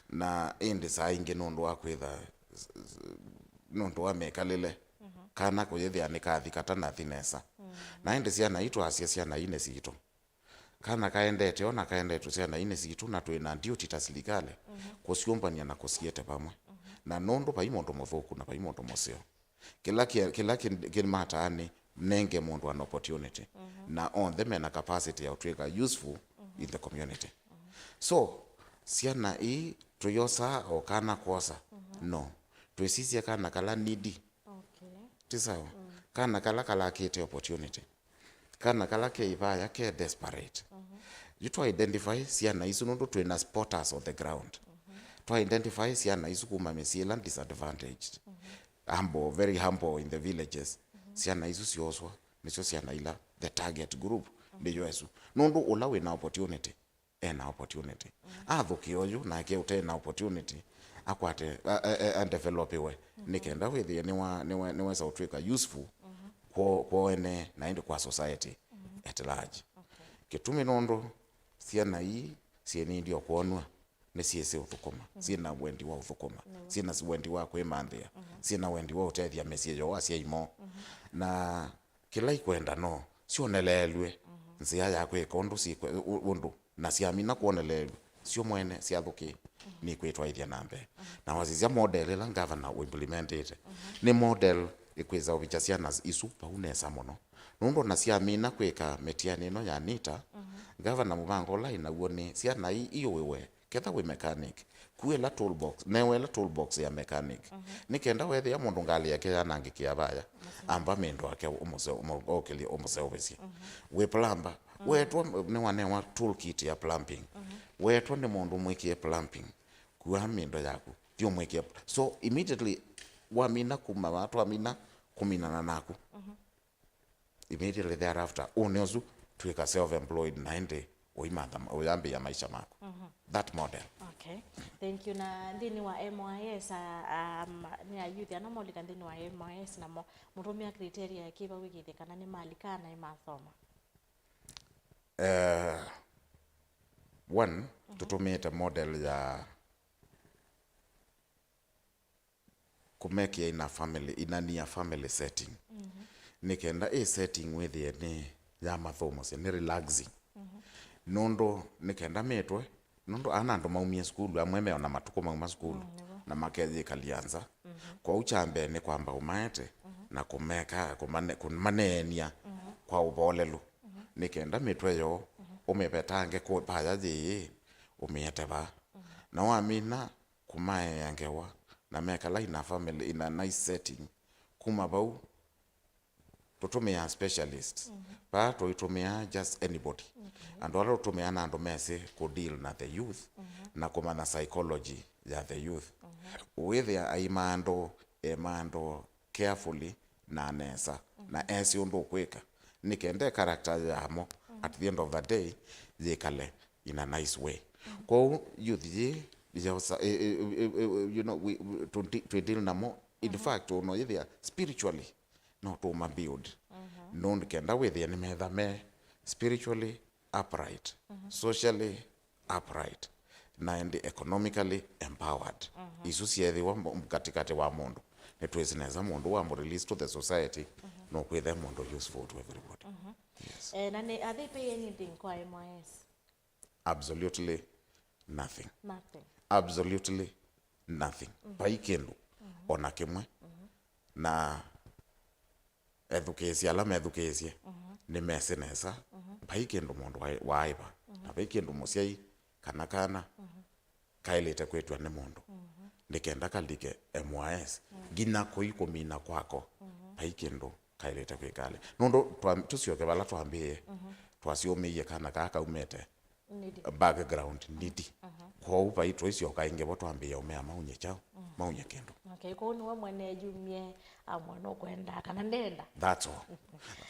Na ĩndĩ saa ingĩ nũndũ wa kwĩtha, nũndũ wa mĩkalĩle, kana kũyĩthĩa nĩkathi katanathi nesa. Na ĩndĩ syana ii, twasya syana ii nĩ sitũ. Kana kaendete o na kaendetwe syana ii nĩ sitũ, na twĩ na duty ta silikalĩ kũsyũmbany'a na kũsiete vamwe. Na nũndũ vai mũndũ mũthũku na vai mũndũ mũseo, kĩla kĩ-, kĩla kĩ-, kĩmataa nĩ nenge mũndũ an opportunity. Na onthe mena capacity ya ũtw'ĩka useful in the community. So, syana ii tũyosaa o kana kwosa? No. Twĩsisye kana kala needy. Okay. Ti sawa? Kana kala kalakĩte opportunity. Kana kala ke ivaya, ke desperate. Yu twa identify syana isu nũndũ twĩ na spotters on the ground. Twa identify syana isu kuma mĩsyĩ ĩla disadvantaged. Humble, very humble in the villages. Syana isu syoswa, nĩsyo syana ila the target group nĩyo ĩsu. Nũndũ ũla wĩ na opportunity, e na opportunity. Athũkĩe ũyũ, nake ũte na opportunity, akwate, a, a, a, a developiwe, nĩ kenda wĩthĩe nĩwa-, nĩwe-, nĩwesa ũtw'ĩka useful kwo-, kwoo ene, na ĩndĩ kwa society at large. Okay. Kĩtumi nũndũ syana ii syĩ nĩndĩ o kwonw'a, nĩsyĩsĩ ũthũkũma, syĩ na wendi wa ũthũkũma, syĩ na wendi wa kwĩmanthĩa, syĩ na wendi wa ũtethya mĩsyĩ yoo asyai moo. Na kĩla ikwenda no syoneleelw'e nzĩa ya kwĩka ũndũ syĩkwe-, ũ-, ũndũ, na syamina kwoneleelw'a syo mwene syathũkĩe, nĩkwĩtwaĩthya na mbee. Na wasisya model ĩla ngavana ũimplementĩte, nĩ model ĩkwĩsa ũvikya syana isu vau nesa mũno. Nũndũ ona syamina kwĩka mĩtiani ĩno ya NITA, ngavana mũvango ũla ĩnaw'o nĩ syana ii iũĩwe. Ketha wĩ mechanic, kua ĩla toolbox, newa ĩla toolbox ya mechanic. Nĩ kenda weethĩa mũndũ ngalĩ yake yanangĩkĩa vaya, amba mĩndũ ake ũmũse-, ũmũ-, ũkĩlye ũmũseũvĩsye. Wĩ plumber, weetwa, nĩwanewa toolkit ya plumbing. Weetwa nĩ mũndũ mwĩkĩe plumbing, kua mĩndũ yaku, thi ũmwĩkĩe pl-, so immediately wamina kuma vaa, twamina kũminana naku. Immediately thereafter, ũnĩ ũsu twĩka self-employed na ĩndĩ ũimantha ma-, ũyambĩĩa maisha maku. That model. Okay. Thank you. Na nthĩnĩ wa M Y S, ah, um, nĩ ayuthi ana maũlika nthĩnĩ wa M Y S namo, mũtũmĩa criteria kĩva wĩkĩthye kana nĩ malika na nĩmasoma? Eh, one, tũtũmĩĩte model ya kũmekĩa in a family, in a near family setting. Nĩ kenda ĩ setting wĩthĩe nĩ ya mathomo, sya nĩ relaxing. Nũndũ nĩ kenda mĩtwe, nũndũ ana andũ maumie sukulu, amwe meona matukũ mauma sukulu, na makeyĩkalya nza. Kwoou kya mbee nĩ kwamba ũmaete na kũmeka, kũmane-, kũmaneenia kwa ũvolelu. Nĩ kenda mĩtwe yoo ũmĩvetange kũ-, vaya yĩĩ, ũmĩete vaa. Na wamina kũmaea ngewa, na mekala in a family, in a nice setting. Kuma vau, tũtũmĩaa specialists. Vaa tũitũmĩaa just anybody. Andũ ala tũtũmĩaa na andũ mesĩ kũ deal na the youth, na kũmanya psychology ya the youth. Ũĩthĩa aima andũ, ema andũ carefully na nesa, na esĩ ũndũ ũkwĩka, nĩ kenda character yamo, at the end of the day, yĩkale in a nice way. Kwoou youth yĩ, yosa, eh, eh, eh, eh, you know, we, we, to de-, to deal namo, in fact, ũno yĩthĩa spiritually, no tũma build. Nũndũ kenda wĩthĩe nĩ metha me spiritually upright, socially upright, na ĩndĩ economically empowered. Isu syethĩwa mo-, katĩkatĩ wa mũndũ, nĩtwĩsĩ nesa mũndũ wa mũ release to the society, no kwĩthe mũndũ useful to everybody. Yes. Eh, na nĩ, are they paying anything kwa M Y S? Absolutely nothing. Nothing. Absolutely nothing. Vai kĩndũ ona kĩmwe. Na ethukĩĩsye ala methukĩĩsye nĩmesĩ nesa, vai kĩndũ mũndũ wa-, waaĩva, na vai kĩndũ mũsyai kana kana kaĩlĩte kwĩtw'a nĩ mũndũ nĩ kenda kalike M Y S, nginya kũi kũmina kwako, vai kĩndũ kaĩlĩte kwĩkale. Nũndũ twa-, tũsyoke vala twambĩĩe, twasyũmĩie kana kaa kaumĩte background needy. Kwoou vai tũisyoka ĩngĩ vo twambĩĩa ũmea maunye kyaũ, maunye kĩndũ. Okay, kwoou nĩwe mwene eyumie amwe nũkwenda kana ndenda. That's all.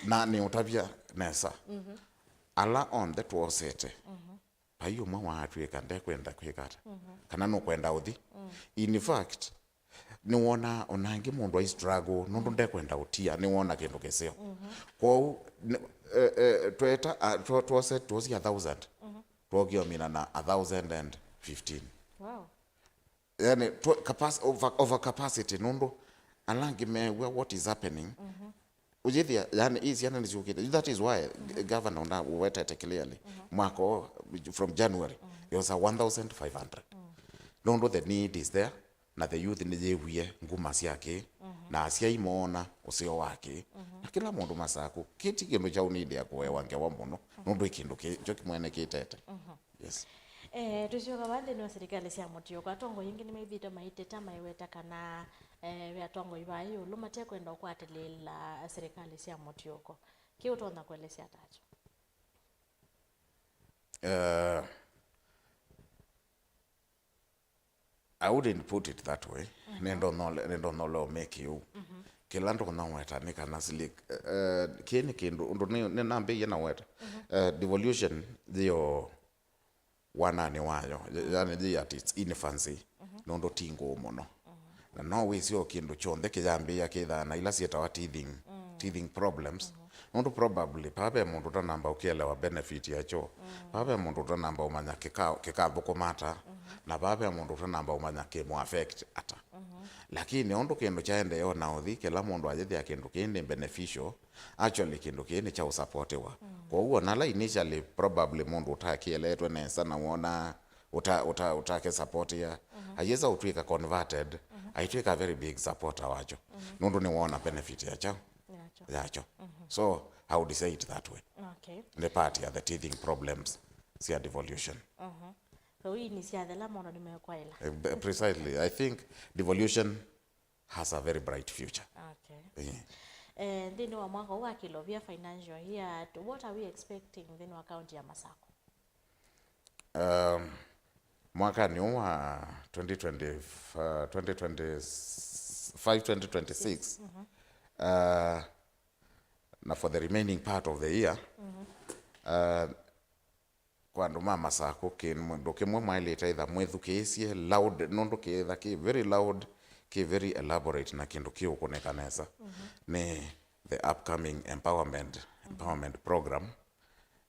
Na nĩũtavya nesa, ala onthe twosete, vai ũmwe waatw'ĩka ndekwenda kwĩka ata, kana nũkwenda ũthi. In fact, nĩwonaa ona angĩ mũndũ ai struggle, nũndũ ndekwenda ũtia, nĩwona kĩndũ kĩseo. Kwoou, nĩ- eh, eh, tweta, ah, two- twose, twosia thousand, twokiomina na a thousand and fifteen. Wow. Yani, tw- capac- over, over capacity, nũndũ ala angĩ meew'a what is happening. Ũyĩthĩa, yani, ii syana nĩsyũkĩte. That is why g- governor ũna wetete clearly. Mwaka ũũ, from January, it was a one thousand five hundred. Nũndũ the need is there, na the youth nĩyĩw'ie nguma sya kĩĩ, na asyai moona ũseo wa kĩĩ. Na kĩla mũndũ Masaku, kĩĩ ti kĩndũ kyaũ need ya kũewa ngewa mũno, nũndũ ĩ kĩndũ kĩ- kyo kĩmwene kĩtete. Yes. Eh, tũsyoka vaa nthĩnĩ wa silikalĩ sya mũtiũko, atongoi aingĩ nĩmaĩthĩtwe maiteta maiweta kana, eh, ve atongoi va ĩũlũ matekwenda ũkwatĩlĩĩla silikalĩ sya mũtiũko. Kĩ ũtonya kũelesya ata kyo? Uh, I wouldn't put it that way. Nĩndonya ũle- nĩndonya ũla ũmĩkĩ ũu. Kĩla ndonya weta nĩ kana sili- eh, kĩĩ nĩ kĩndũ ũndũ nĩ- nĩnambĩie na weta. Eh, devolution yĩo wananĩ wayo, y- yani yĩ at its infancy, nũndũ ti ngũũ mũno. Na no wĩsĩ o kĩndũ kyonthe kĩyambĩĩa kĩthaa na ila syĩtawa teething, teething problems. Nũndũ probably, paa ve mũndũ ũtanamba ũkĩelewa benefit yakyo, paa ve mũndũ ũtanamba ũmanya kĩka- kĩkathũkũma ata, na paa ve mũndũ ũtanamba ũmanya kĩmũ affect ata. Lakini ũndũ kĩndũ kyaendee o na ũthi, kĩla mũndũ ayĩthĩa kĩndũ kĩĩ nĩ beneficial, actually kĩndũ kĩĩ nĩ kya ũsapotiwa. Kwoou ona ala initially probably mũndũ ũtakĩeleetwe nesa na wona ũta- ũta- ũtakĩsapotia, ayĩsa ũtw'ĩka converted, aitw'ĩka a very big supporter wakyo. Nũndũ nĩwona benefit ya kyaũ? Yakyo. Yakyo. So I would say it that way. Okay. Nĩ part ya the teething problems sya devolution. So ii nĩ syathela maũndũ nĩmekwaĩla. Eh, b- precisely. I think devolution has a very bright future. Okay. Eh. Eh, nthĩnĩ wa mwaka ũũ wa kĩlovia financial year, what are we expecting nthĩnĩ wa kaunti ya Masaku? Um, mwakanĩ ũũ wa twenty twenty, uh, twenty twenty-five, twenty twenty-six, uh, na for the remaining part of the year, uh, kwa andũ ma Masaku, kĩndũ kĩmwe mwaĩlĩte either mwĩthukĩĩsye loud, nũndũ kĩĩtha kĩ very loud, kĩ very elaborate, na kĩndũ kĩũkũnĩka nesa, nĩ the upcoming empowerment, empowerment program,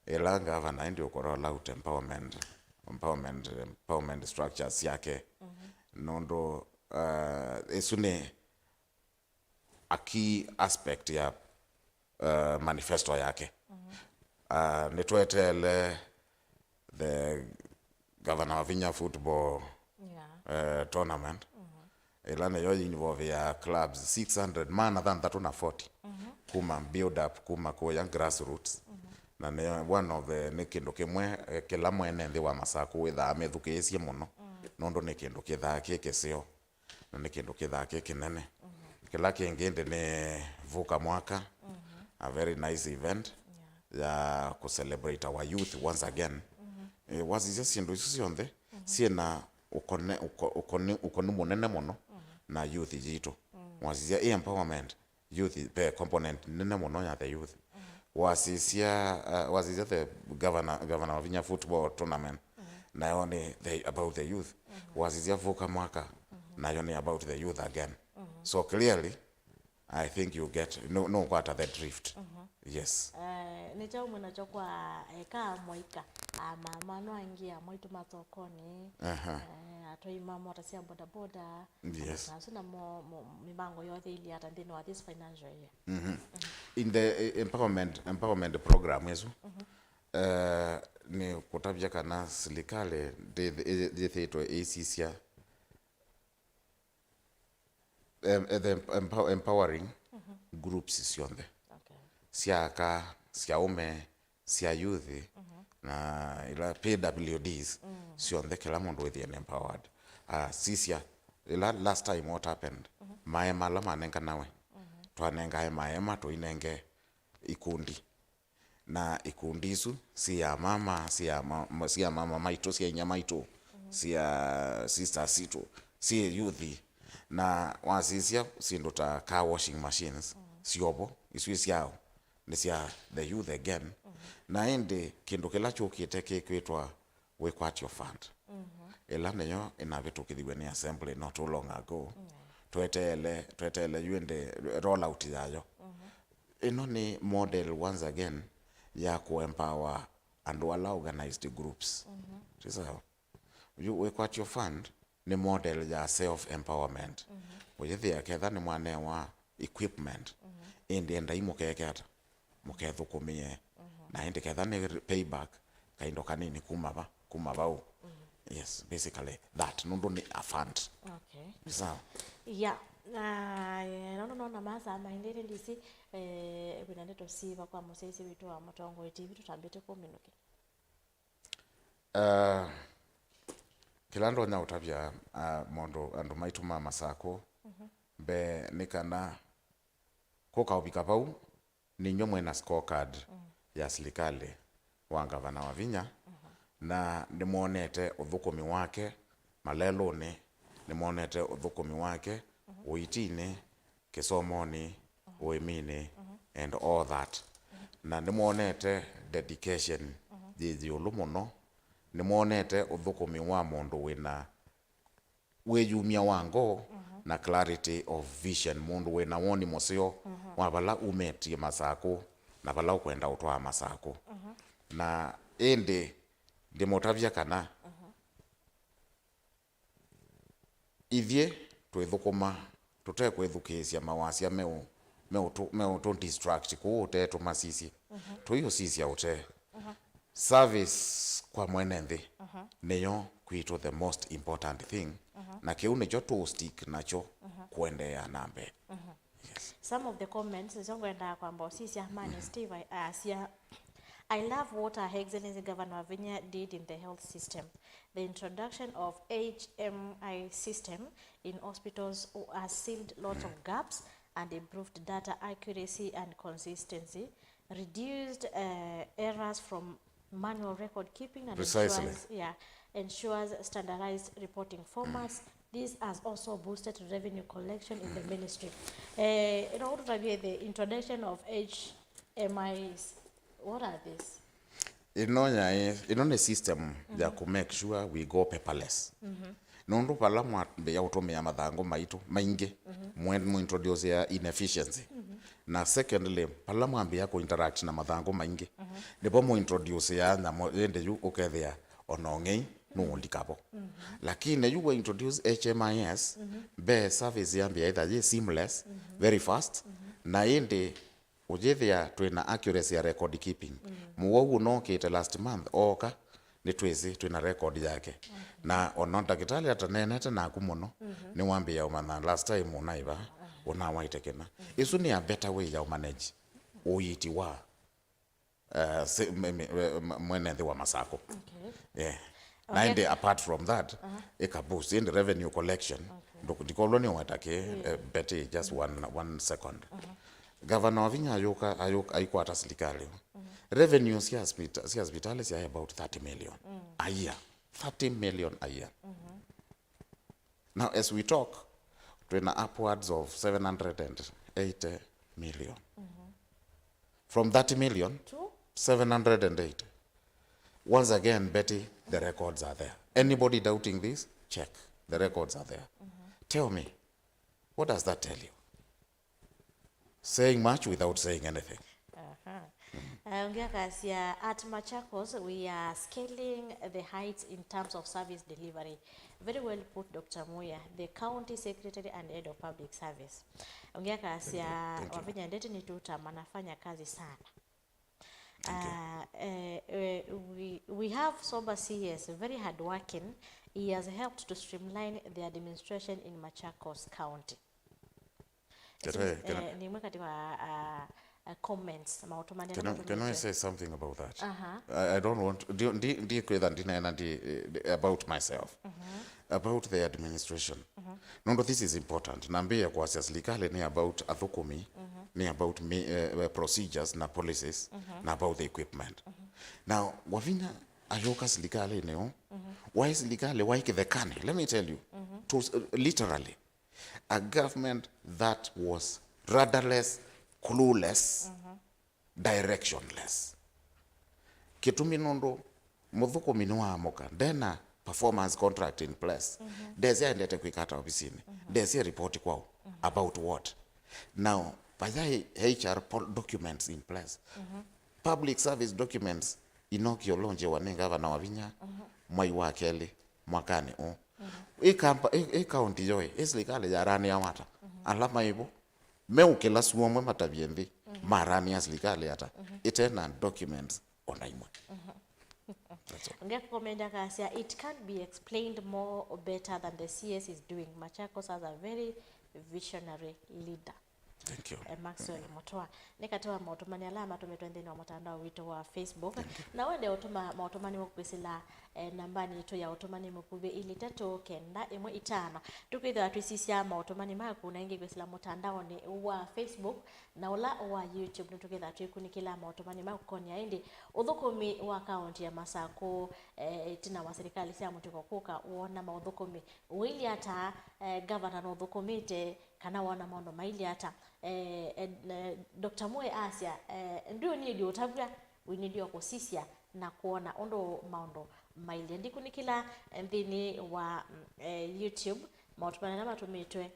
ĩla ngavana ĩndĩ ũkũ roll out empowerment, empowerment, empowerment structures syake. Nũndũ, uh, ĩsu nĩ a key aspect ya, uh, manifesto yake. Uh, nĩtweteele the Governor Wavinya football, yeah, uh, tournament, ĩla nĩyo yĩ involve ya clubs six hundred, maana thanthatũ na forty, kuma build up, kuma kũya grassroots. Na nĩ one of the, nĩ kĩndũ kĩmwe, eh, kĩla mwene nthĩ wa Masaku wĩthaa amĩthukĩĩsye mũno, nũndũ nĩ kĩndũ kĩthaa kĩ kĩseo, na nĩ kĩndũ kĩthaa kĩ kĩnene. Kĩla kĩngĩ ĩndĩ nĩ Vuka Mwaka, a very nice event ya kũ celebrate our youth once again. Eh, wasisya syĩndũ isu syonthe syĩna ũkone- ũko- ũkoni- ũkoni mũnene mũno na youth yitũ. Wasisya ĩ empowerment, youth, ve component nene mũno ya the youth. Wasisya, uh, wasisya the governor, Governor Wavinya football tournament, nayo nĩ the, about the youth. Wasisya Vuka Mwaka, nayo nĩ about the youth again. So clearly, I think you get, no, no, kwata the drift. Yes. Eh, nĩ kyaũ mwĩ nakyo kwa eka amwaika, amama no angĩ amwaitũ mathokoni, aha, eh, atwai ma mota sya bodaboda, yes, andũ asu namo mo- mĩvango yonthe ĩilyĩ ata nthĩnĩ wa this financial year? In the, eh, empowerment, empowerment program ĩsu, eh, nĩ kũtavya kana silikalĩ ndĩ- ĩ- yĩthĩĩtwe ĩisisya em- eh, the empower- empowering groups syonthe, okay, sya aka, sya ũme, sya youth, na ila P W Ds syonthe, kĩla mũndũ wĩthĩe nĩ empowered. Ah, sisya, ila last time what happened, maema ala manenganawe, twanengae maema tũinenge ikundi, na ikundi isu si ya mama, si ya ma- ma- si ya mama maitũ, si ya inya maitũ, si ya sisters sitũ, si youth. Na wasisya syĩndũ ta car washing machines, syovo, isu syao nĩ sya the youth again. Na ĩndĩ kĩndũ kĩla kyũkĩte kĩkwĩtwa Wĩkwatyo Fund, ĩla nĩyo ĩnavĩtũkĩthiw'e nĩ Assembly not too long ago, tweteele, tweteele yu ĩndĩ rollout yayo. Ĩno nĩ model once again ya kũ empower andũ ala organized groups. Ti sawa? Yu wĩkwatyo fund nĩ model ya self empowerment. Ũyĩthĩa ketha nĩmwanewa equipment, ĩndĩ endai mũkeke ata? Mũkethũkũmĩe. Na ĩndĩ ketha nĩ payback, kaindo kanini kuma va, kuma vau. Yes, basically that. Nũndũ nĩ a fund. Okay. Nĩ sawa? Ya, na, eh, nono nona masaa maendete ndisi, eh, wĩna ndeto siva kwa mũsyaĩĩsya witũ wa Mũtongoi T V, tũtambĩte kũminũkĩa? Ah, kĩla ndonya ũtavya, ah, maũndũ andũ maitũ ma Masakũ, mbee nĩ kana kũkaũvika vau, ninyw'ĩ mwĩ na scorecard ya silikalĩ wa Ngavana Wavinya, na nĩmwonete ũthũkũmi wake malelũnĩ, nĩmwonete ũthũkũmi wake ũitinĩ, kĩsomonĩ, ũĩminĩ, and all that. Na nĩmwonete dedication yĩ ĩũlũ mũno, nĩmwonete ũthũkũmi wa mũndũ wĩna wĩyumya wa ngoo na clarity of vision, mũndũ wĩna woni mũseo wa vala umĩtye Masakũ na vala ũkwenda ũtwaa Masakũ. Na ĩndĩ ndĩmũtavya kana ithyĩ twĩthũkũma tũtekwĩthukĩĩsya mawasya meũ-, meũtũ-, meũtũ distract kũu ũtee tũmasisye. Tũiũsisya ũtee. Service kwa mwene nthĩ nĩyo kwitũ the most important thing, na kĩu nĩkyo tũ stick nakyo kũendeea na mbee. Yes. Some of the comments nĩsyo ngwendaa kwamba ũsisya Amani Steve aasya, "I love what Her Excellency Governor Wavinya did in the health system. The introduction of H M I system in hospitals has sealed lots of gaps and improved data accuracy and consistency, reduced, uh, errors from manual record keeping and ensures, yeah, ensures standardized reporting formats. This has also boosted revenue collection in the ministry." Eh, no ũtũtavye the introduction of H M Is. What are these? Ĩno yaĩ, ĩno nĩ system ya kũ make sure we go paperless. Nũndũ vala mwambĩĩa ũtũmĩa mathangũ maitũ maingĩ, mwe-, mũ introduce ya inefficiency. Na secondly, vala mwambĩĩa kũ interact na mathangũ maingĩ, nĩvo mũ introduce ya nyamũ ĩndĩ yu ũkethĩa ona ũng'ei nũũlika vo. Lakini yu wa introduce H M Is, mbee service yambĩĩa ĩtha yĩ seamless, very fast, na ĩndĩ ũyĩthĩa twĩ na accuracy ya record keeping. Mũwau ũnokĩte last month ooka, nĩtwĩsĩ twĩ na record yake. Na ona ndakĩtalĩ ataneenete naku mũno, nĩwambĩĩa ũmanya last time ũnaĩ vaa, ũnawaĩte kĩna. Ĩsu nĩ a better way ya ũmanage ũiiti wa, uh, si-, me-, me-, we-, ma-, mwene nthĩ wa Masakũ. Okay. Yeah. Na ĩndĩ apart from that, ĩka boost ĩndĩ revenue collection. Okay. Ndũk-, ndikolwa nĩ weta kĩ, eh, Betty, just one, one second. Gavana Wavinya ayũka, ayũka, aikwata silikalĩ. Revenue sya spita-, sya sipitalĩ syaĩ about thirty million a year. Thirty million a year. Now, as we talk, twĩna upwards of seven hundred and eighty million. From thirty million, to seven hundred and eighty. Once again, Betty, the records are there. Anybody doubting this, check. The records are there. Tell me, what does that tell you? Saying much without saying anything. Aha. Uh, ũngĩ akasya, "At Machakos, we are scaling the heights in terms of service delivery." Very well put, Doctor Muya, the county secretary and head of public service. Ũngĩ akasya, thank you, thank you. Wavinya Ndeti nĩtũtama, anafanya kazi sana. Thank you. Uh, eh, eh, we, we have sober C S, very hardworking. He has helped to streamline the administration in Machakos County. Can I, can I, eh, nĩ ĩmwe katĩ wa, uh, uh, comments, maũtũmanĩa can I, can I say something about that? Aha. I, I don't want, ndi, ndi, ndikwĩtha ndinaena ndi, eh, about myself. About the administration. Nũndũ this is important. Nambĩĩa kwasya silikalĩ nĩ about athũkũmi, nĩ about mi-, eh, eh, procedures na policies, na about the equipment. Now, Wavinya ayũka silikalĩnĩ ũũ, waĩ silikalĩ waĩ kĩthekanĩ. Let me tell you, to, uh, literally, a government that was rudderless, clueless, directionless. Kĩtumi nũndũ mũthũkũmi nĩwaamũka, ndena performance contract in place. Ndesĩ aendete kwĩka ata ovisinĩ. Ndesĩ report kwao. About what? Now, vayai H R pol-, documents in place. Public service documents inokiolonjewa nĩ ngavana Wavinya mwai wa kelĩ mwakanĩ ũũ. Ĩ kampa-, ĩ, ĩ kaunti yoĩ, ĩ silikalĩ ya rani ya wata. Ala maivo meũkĩla suomwe matavye nthĩ, marani ya silikalĩ ata, ĩte na documents ona imwe. That's all. Ngekũkomenda kasya, it can't be explained more or better than the C S is doing. Machakos has a very visionary leader. Thank you. Eh, Maxwell Mutua. Nĩ katĩ wa maũtũmani ala matũmĩtwe nthĩnĩ wa mũtandao witũ wa Facebook. Thank you. Na wende ũtũma maũtũmani maku kwĩsĩla, eh, nambanĩ yitũ ya ũtũmani mũkuvĩ ilĩ itatũ kenda ĩmwe itano. Tũkwĩthĩwa twĩsisya maũtũmani maku na ĩngĩ kwĩsĩla mũtandaonĩ wa Facebook na ũla wa YouTube. Nĩtũkĩthĩwa twĩkunĩkĩla maũtũmani maku kũkonia ĩndĩ ũthũkũmi wa kaunti ya Masakũ, eh, ĩtina wa silikalĩ sya mũtuko kũka wona maũthũkũmi ũilyĩ ata, eh, ngavana nũthũkũmĩte, kana wona maũndũ mailyĩ ata. Eh, eh, eh, Doctor Mue asya, eh, ndwĩ ũnĩndĩ ũtavw'a, ũinĩndĩ o kũsisya na kwona ũndũ maũndũ mailyĩ. Ndikunĩkĩla, eh, nthĩnĩ wa, mm, eh, YouTube, maũtũmani ala matũmĩtwe,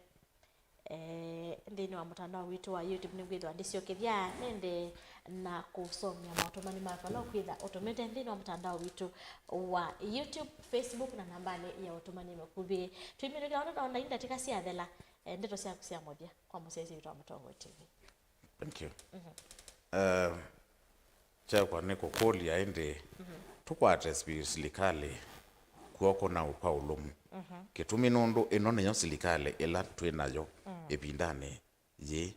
eh, nthĩnĩ wa mũtandao witũ wa YouTube, nĩngwĩthĩwa ndĩsyokethya nende na kũsomea maũtũmani maku ala ũkwĩtha ũtũmĩte nthĩnĩ wa mũtandao witũ wa YouTube, Facebook na nambanĩ ya ũtũmani mũkuvĩ. Twĩmĩnũkĩa ũndũ tondũ ndatĩka syathela, eh, ndeto syaku sya mũthya kwa mũsyaĩĩsya witũ wa Mũtongoi T V. Thank you. Eh, kyakwa nĩ kũkũlya ĩndĩ, tũkwate spi-, silikalĩ kw'oko na kwa ũlũmu. Kĩtumi nũndũ ĩno nĩyo silikalĩ ĩla twĩ nayo ĩvindanĩ yĩĩ.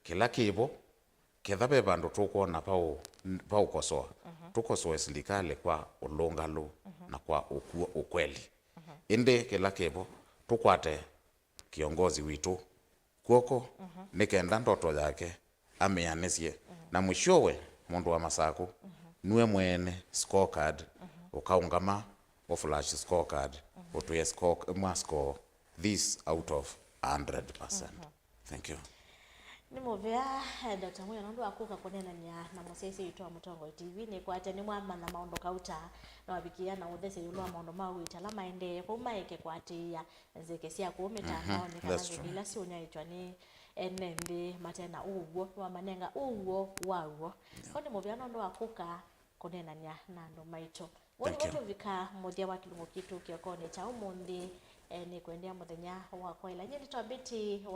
Kĩla kĩvo, ketha ve vandũ tũkwona vaũ-, vaũkosoa, tũkosoe silikalĩ kwa ũlũngalu na kwa ũkw'o-, ũkweli. Ĩndĩ kĩla kĩvo, tũkwate kĩongozi witũ kw'oko, nĩ kenda ndoto yake amĩanĩsye. Na mũisyowe, mũndũ wa Masakũ nue mwene scorecard, ũkaũngama, ũ flash scorecard, ũtwĩe score, mwa score this out of hundred percent. Thank you. Nĩ mũvea, eh, Doctor Mue, nũndũ wa kũka kũneenany'a na mũsyaĩĩsya witũ wa Mũtongoi T V. Nĩkwate nĩmwamanya maũndũ kauta na wavikĩa na ũthesya ĩũlũ wa maũndũ ma ũiiti ala maendee kũu maeke kũatĩĩa nzeke sya kũu mĩtandaonĩ kana nzeke ila siũnyaĩĩtw'a nĩ ene nthĩ mate na ũw'o, nĩwamanenga ũw'o wa w'o. Ko nĩ mũvea nũndũ wa kũka kũneenany'a na andũ maitũ. Woni tũvika mũthya wa kĩlungu kitũ kĩokonĩ kya ũmũnthĩ, eh, nĩkwendea mũthenya wa kwaĩla. Nyie nĩtwa Betty wa